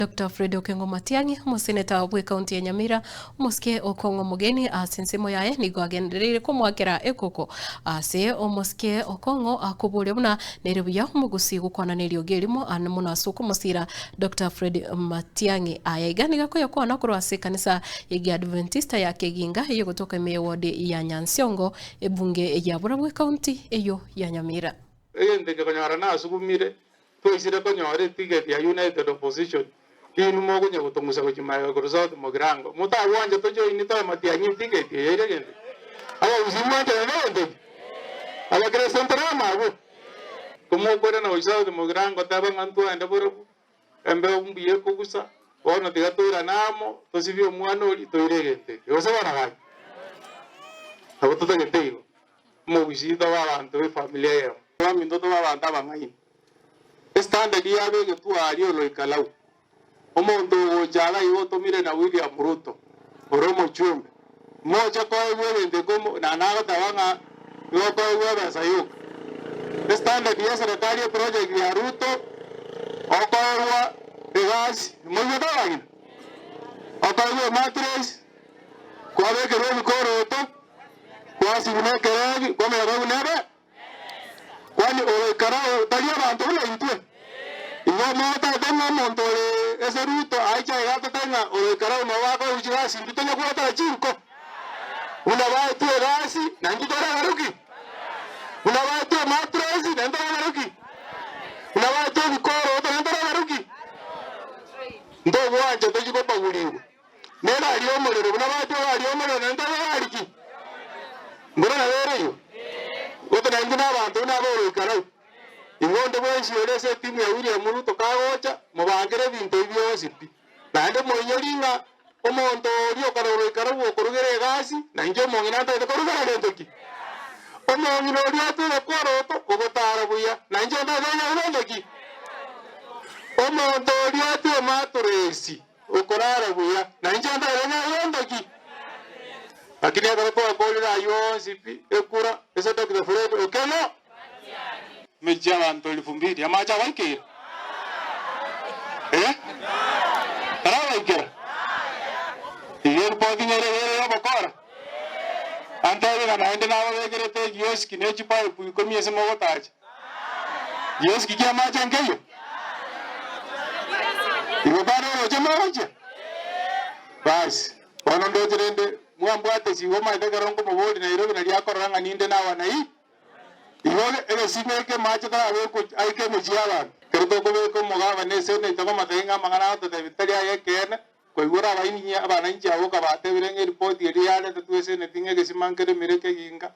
Doctor Fred Okengo Matiang'i, omoseneta bw'ekaunti ya Nyamira, omosike Okong'o Mogeni ase ensemo yaye nigo agendereire komoakera ekoko ase omosike Okong'o akoboria buna nere buya omogusii gokwana neriogi erimo ane mono ase okomosira Doctor Fred Matiang'i. Aya iga nigo akoyakwana korwa ase ekanisa y'Egeadventista ya Keginga eyogotoka ime y'ewodi ya Nyansiongo, ebunge ya Borabu ekaunti eyio ya Nyamira. Egento eke konyora nasugumire Twaisire konyora etigeti ya United Opposition, inwe mokonya gotong'usa gochia magega korwa South Mugirango. Motagwancha tojoini toe matiang'i etigeti eye ere gento ki? Abagusii mwanchane negento ki? Abakristo ntore amo abwo? Komokoirana gochia South Mugirango teba ng'a ntwaende borobwo, embeo mbuya ekogusa, bono tiga toirane amo, tosibie omwana oria, toire egento eke. Gose bono gaki? Nabo totagete igo. Omogusii tobe abanto b'efamilia eyemo. Abaminto tobe abanto abang'aini. Estandard yabo egetwa aria oloikalau. Omonto ogocha iga igo otomire na William Ruto ore omochumbe. Moche koegwa egento eke na nagoteba ng'a igo okoegwa ebesa yoka. Estandard ye serikali eproject ya Ruto okoegwa egasi, moigwete abang'ina? Okoegwa emattress, kwabekerwa ebikoroto, kwasibwa nekerebi, kwamanya koegwa nebe. Kwani oroikara tari abanto buna intwe? Igo motaete ng'a omonto ore ase Ruto aiche aiga atote ng'a oroikara nabo bakoegwa chigasi intwe tonya gwatara chinko? Buna baetwe egasi na intwe tore abaruki? Buna baetwe ematresi na intwe tore abaruki? Buna baetwe ebikoroto na intwe tore abaruki? Ntogwancha tochie kobagurigwa negari y'omorero buna baetwe egari y'omorero naende tari egari ki? Mboro nabo ere igo? Gose naintwe nabanto buna ab'oroikarau? Igo onde bwensi ore ase etimu ya William Ruto kagocha, mobangere ebinto ebi bionsi pi. Naende moinyori ng'a omonto oria okare oroikarau okorugera egasi, na inche omong'ina ntagete korugera gento ki? Omong'ina oria otwire kworoto ogotara buya, na inche ntagete konyora gento ki? Omonto oria otwire maturesi. Okorara buya, na inche ndare nere ki? Lakini ekero twakorire ayio onsi pi, ekura ase Doctor Fred Okello, Emechie y'abanto elifu mbili, amache abaikeire? Eh? Tarabaikera? Igo eripoti nere ere y'obokora? Antebi ng'a naende nababekerete egioski ne chipaipu ikomi ase mogotacha. Gioski ki'amache nkeiyo? Igo kare oroche mogochia? Basi, bono ndoche rende mwambwate sigo omanyete ekero nkomoboria Nairobi nario akorora ng'a ninde nawana ii. Igo egesima eke mache tarabekwe aike emechie y'abanto. Ekero tokobeka omogabane esenate okomatebia ng'a amang'ana agototebia tari ay'ekeene, koigwera abaini abananchi abwo kabatebire ng'a eripoti eria yaretetwe eseneti ng'a egesima nkeremire keginga,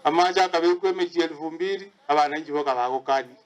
Amache akabekwa emechie elifu mbili, abananchi boka bagokanire.